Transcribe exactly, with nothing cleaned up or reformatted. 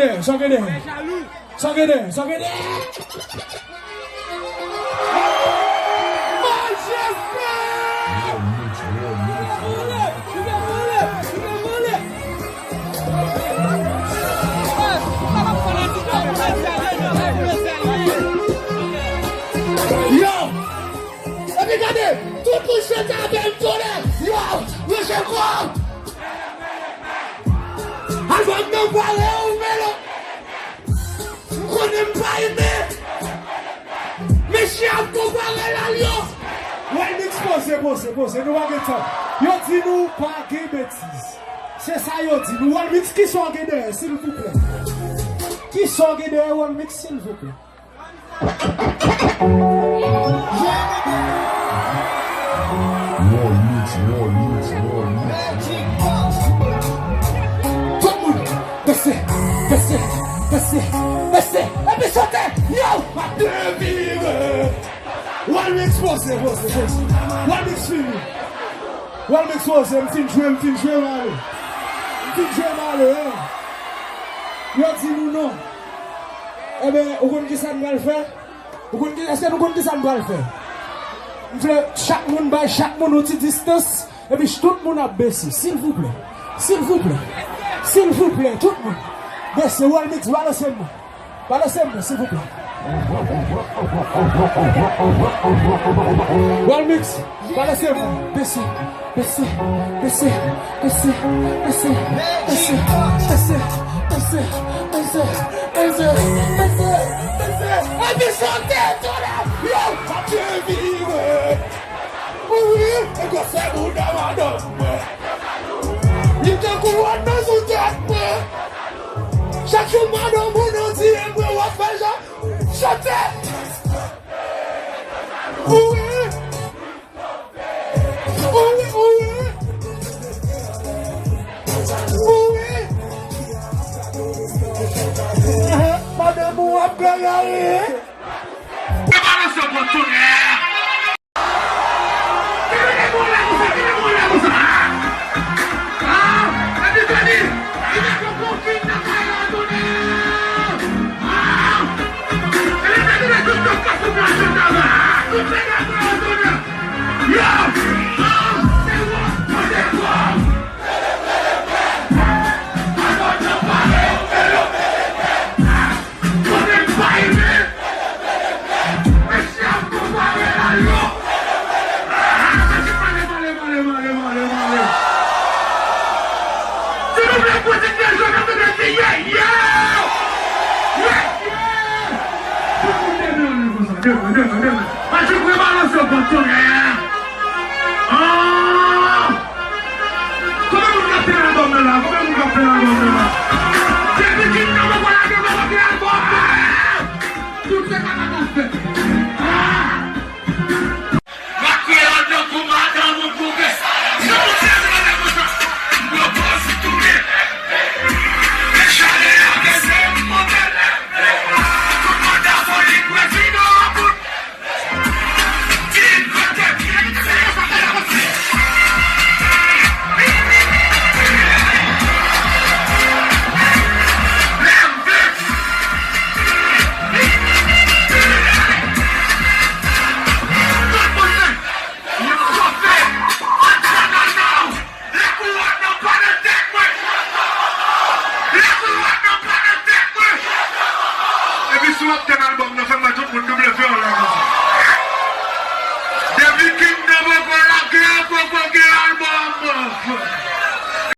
Sa w gen dèyè? Sa w gen dèyè? Sa w gen dèyè? Manchester! Yo! Epi gade, tout moun chante avè m tonnè. Yo, Rochereau. Albòm nan pare ou melo. M konnen m pa renmen. Mesye ap konpare l a lyon. Walmix poze, poze, poze, nou pa gen tan. Yo di nou pa gen betiz. Se sa yo di nou. Walmix, kisa w gen dèyè, silvouplè? Kisa w gen dèyè, Walmix, silvouplè? Tout moun, bese, bese, bese, bese, epi sote, yo, m ap devire. Walmix poze, poze, poze. Walmix fini. Walmix poze, m fin jwe, m fin jwe, m ale. M fin jwe, m ale, eh. Yo di nou non. Enben, ou konn kisa n pral fè? Ou konn ki, èske nou konn kisa n pral fè? M vle chak moun bay chak moun yon ti distans, epi ch-, tout moun ap bese, silvouplè. Silvouplè. Silvouplè, tout moun. Bese, Walmix, balanse m. Balanse m, silvouplè. Walmix, balanse m. Bese. Bese, bese, bese, bese, bese, bese, bese, bese, bese, bese, bese, epi sote, tonnè, yo, ap devire. Wi, e gwo fè bouda madanm mwen. Li tankou wòd nan sou tèt mwen. Chak jou madanm ou nan di mwen w ap fè jan sote. Wi. Wi, wi. Wi. Madanm ou ap gagare. E balanse pou tonnè. Ki vin pou la konsa, ki vin pou la konsa. Ah, epi Tony, li met yon konfin nan kay la tonnè. Ah. Devan, devan, devan. Patrick, rebalanse w, pran tonnè. Ah! Konbyen moun k ap fè albòm nan la? Konbyen moun k ap fè albòm nan la? Depi ki tan mwen pa lage mwen lage albòm nan? Tout se katastwòf. Ah! M ap kriye ladan pou madanm ou koupe. Yo, se madanm ou sa. Yo, boss, tounen. Chale a bese, monte. Tout manda foli, prezidan an bout. Di kote. Leve. Epi si w ap tann albòm nan, fè m wè tout moun